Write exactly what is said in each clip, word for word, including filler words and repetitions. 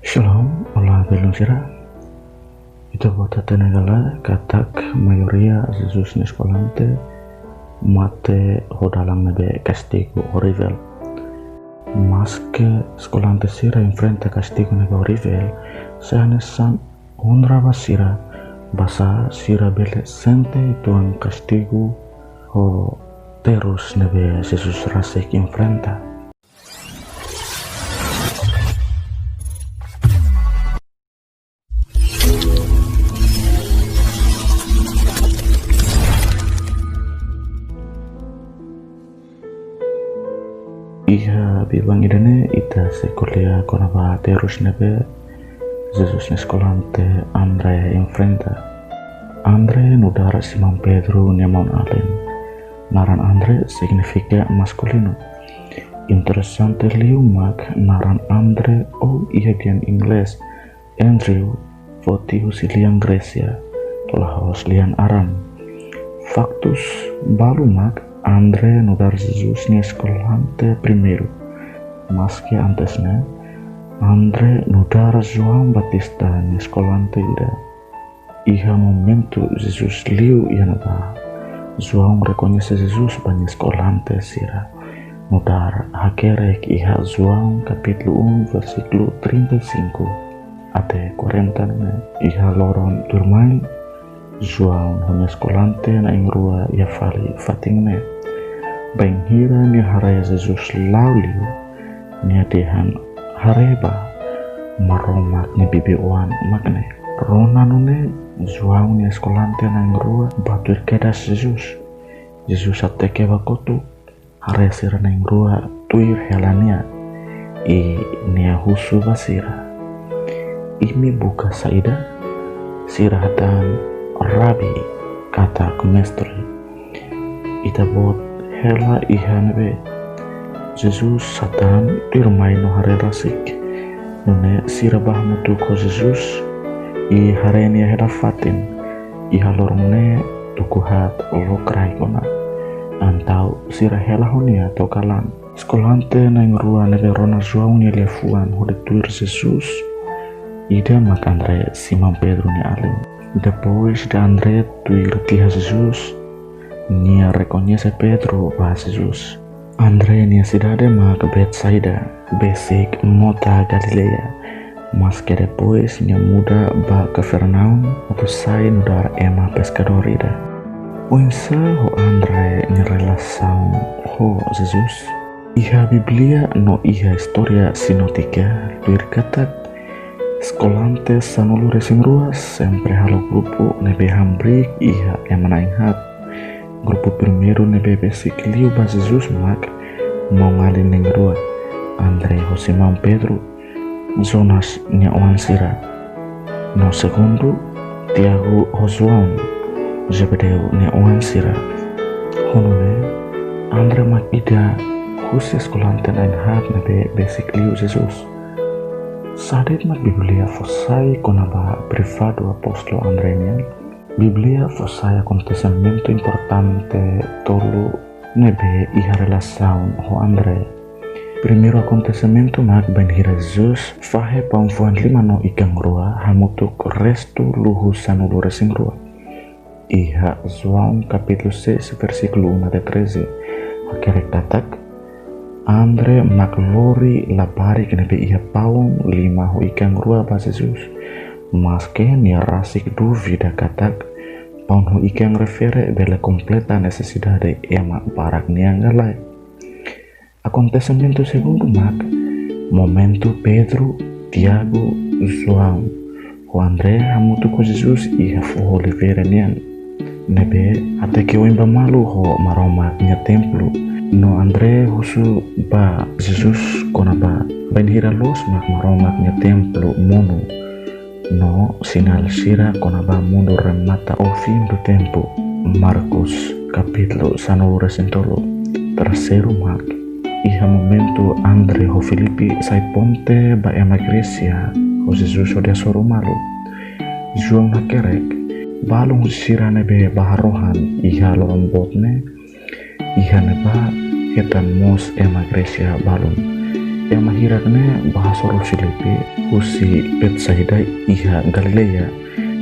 Shalom, olá belun sira. Ita-boot hatene katak maioria Jesus nia eskolante mate ho dalan ne'ebé kastigu horrível. Maske eskolante sira enfrenta kastigu ne'ebé horrível, sei hanesan onra ba sira, basá sira bele sente uitoan kastigu ho terus ne'ebé Jesus rasik enfrenta. Iha biban ida-ne'e ita sei ko'alia kona-ba terus ne'ebé Jesus nia eskolante André enfrenta. André nu'udar Simão Pedro nia maun-alin. Naran André signifika maskulinu. Interesante liu mak naran André ou iha lian Inglés Andrew foti husi lian Grésia, la'ós lian Aram. Faktus balu mak André nu'udar Jesus nia eskolante primeiru. Maske antes ne'e, André nu'udar João Batista nia eskolante ida. Iha momentu Jesus liu iha ne'ebá, João rekoñese Jesus ba nia eskolante sira. Nu'udar hakerek iha João kapítulu um, versíkulu trinta e cinco até quarenta ne'e. Iha loron tuirmai, João ho nia eskolante na'in-rua iha fali fatin ne'e. Bainhira nia haree Jesus la'o liu, nia dehan: "Haree bá, Maromak nia bibi-oan mak ne'e." Rona nune'e, João nia eskolante na'in-rua bá tuir kedas Jesus. Jesus hateke ba kotuk, haree sira na'in-rua tuir hela nia, i nia husu ba sira: "Imi buka saida?" Sira hatán: "Rabi," katak mestre. Ita-boot hela iha ne'ebé? Jesus hatán tuirmai no haree rasik. Nune'e sira bá hamutuk ho Jesus, i haree nia hela fatin. Iha loron ne'e tuku haat lokraik ona. Entaun sira hela ho nia to'o kalan. Eskolante na'in-rua ne'ebé rona João nia liafuan hodi tuir Jesus, ida mak André, Simão Pedro nia alin. Depois de André tuir tiha Jesus, nia rekoñese Pedro ba Jesus. André nia sidade mak Betsaida, besik mota Galileia. Maske depois nia muda ba Kafarnaum atu sai nu'udar ema peskadór ida. Oinsá ho André nia relasaun ho Jesus? Iha Bíblia no iha istória sinótika tuir katak eskolante sanulu-resin-rua sempre halo grupu ne'ebé hamriik iha ema na'in-haat. Grupu primeiru ne'ebé besik liu ba Jesus mak maun-alin na'in-rua, André ho Simão Pedro, Jonas nia oan sira. No segundu, Tiago ho João, Zebedeu nia oan sira. Ho nune'e, André mak ida husi eskolante na'in-haat ne'ebé besik liu Jesus. Saida de'it mak Bíblia fó sai kona-ba privadu apóstolu André nian? Bíblia fó sai akontesimentu importante tolu ne'ebé iha relasaun ho André. Primeiru akontesimentu mak bainhira Jesus fahe paun fuan lima no ikan rua hamutuk restu luhu sanulu-resin-rua. Iha João kapítulu seis, versíkulu um até treze, hakerek katak André mak lori labarik ne'ebé iha paun lima ho ikan rua ba Jesus. Maske nia rasik duvida katak paun ho ikan refere bele kompleta nesesidade ema barak nian ka lae. Akontesimentu segundu mak momentu Pedro, Tiago, João ho André hamutuk ho Jesus iha foho oliveira nian, ne'ebé hateke oin ba malu ho Maromak nia templu. No André husu ba Jesus kona-ba bainhira loos mak Maromak nia templu monu, no sinál sira kona-ba mundu remata ou fim do tempo. Marcos kapítulu sanulu-resin-tolu. Terseiru mak iha momentu André ho Filipe sai ponte ba ema Grésia ho Jesus hodi hasoru malu. João hakerek, balun sira ne'ebé bá harohan iha loron boot ne'e, iha ne'ebá hetan mós ema Grésia balun. Ema hirak ne'e bá hasoru Filipe husi Betsaida iha Galileia,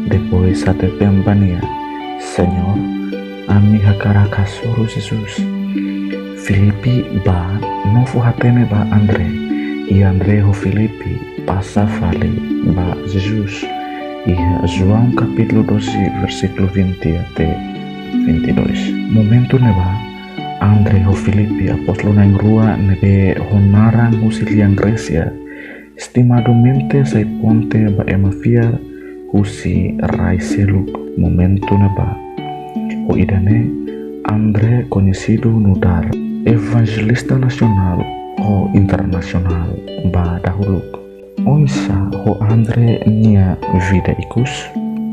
depois hateten ba nia: Señór, ami hakarak hasoru Jesus. Filipe bá no fó-hatene ba André, i André ho Filipe pasa fali ba Jesus. Iha João kapítulu doze, versíkulu vinte até vinte e dois. Momentu ne'ebá, André ho Filipe, apóstolu na'in-rua ne'ebé ho naran husi lian Grésia, estimadamente sai ponte ba ema fiar husi rai seluk momentu ne'ebá. Ho ida-ne'e, André koñesidu nu'udar evanjelista nasionál ho internasionál ba dahuluk. Oinsá ho André nia vida ikus?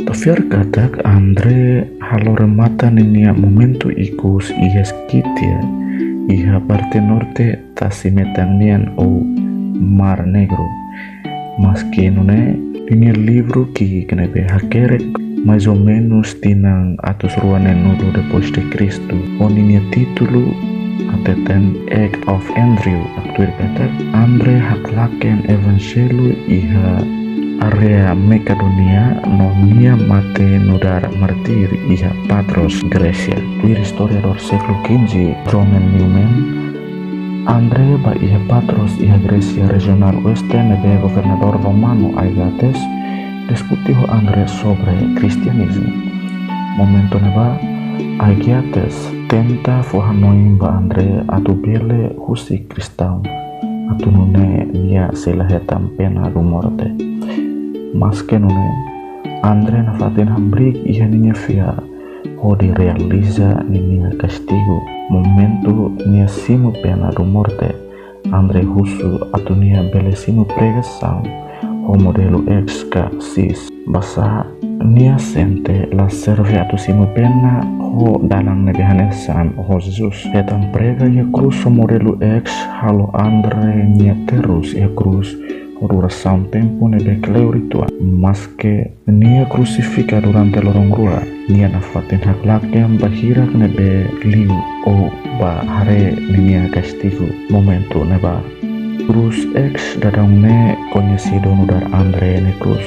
Ita fiar katak André halo remata ninia momentu ikus iha Skitia, iha parte norte tasi metan nian ou Mar Negro. Maske nune'e, ninia livru ki'ik ne'ebé hakerek mais ou menus tinan atus rua neenulu depois de Kristu, ho ninia títulu hateten Acts of Andrew, haktuir katak André haklaken evanjellu iha área Makedónia, no nia mate nu'udar mártir iha Patros, Grésia. Tuir istoriadór sékulu quinze, Roman Newman, André bá iha Patros, iha Grésia rejionál oeste, ne'ebé governadór romanu Aegeates diskute ho André sobre kristianizmu. Momentu ne'ebá, Aegeates tenta fó hanoin ba André atu bele husik kristaun, atu nune'e nia sei la hetan pena de morte. Maske nune'e, André nafatin hamriik iha ninia fiar hodi realiza ninia kastigu. Momentu nia simu pena de morte, André husu atu nia bele simu pregasaun ho modelu X ka X. Basá nia sente la serve atu simu pena ho dalan ne'ebé hanesan ho Jesus. Hetan prega iha krús ho modelu X halo André nia terus iha krús ho durasaun tempu ne'ebé kleur uitoan. Maske nia krusifika durante loron rua, nia nafatin haklaken ba hirak ne'ebé liu ou ba haree ninia kastigu momentu ne'ebá. Krús X daudaun ne'e koñesidu nu'udar André nia krús.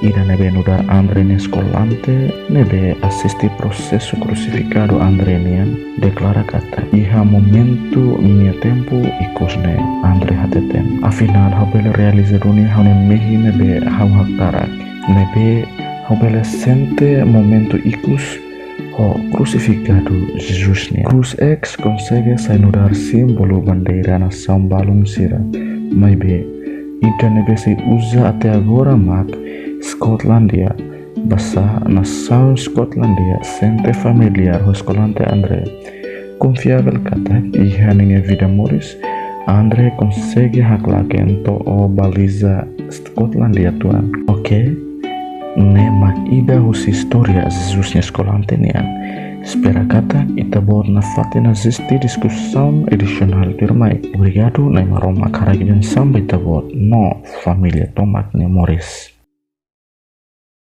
Ida ne'ebé nu'udar André nia eskolante ne'ebé asiste prosesu krusifikadu André nian deklara katak iha momentu ninia tempu ikus ne'e, André hateten: Afinál, ha'u bele realiza duni ha'u-nia mehi ne'ebé ha'u hakarak, ne'ebé ha'u bele sente momentu ikus ho krusifikadu Jesus nian. Krús X konsege sai nu'udar símbolu bandeira nasaun balun sira. Maibé, ida ne'ebé sei uza até agora mak Skotlandia. Basá nasaun Skotlandia sente familiár ho eskolante André. Konfiavel katak iha ninia vida moris, André konsege haklaken to'o baliza Skotlandia tuan. Oke, ne'e mak ida husi istória Jesus nia eskolante nian. Espera katak ita-boot nafatin asiste diskusaun edisionál tuirmai. Obrigadu, Na'i Maromak haraik bensaun ba ita-boot no família tomak nia moris.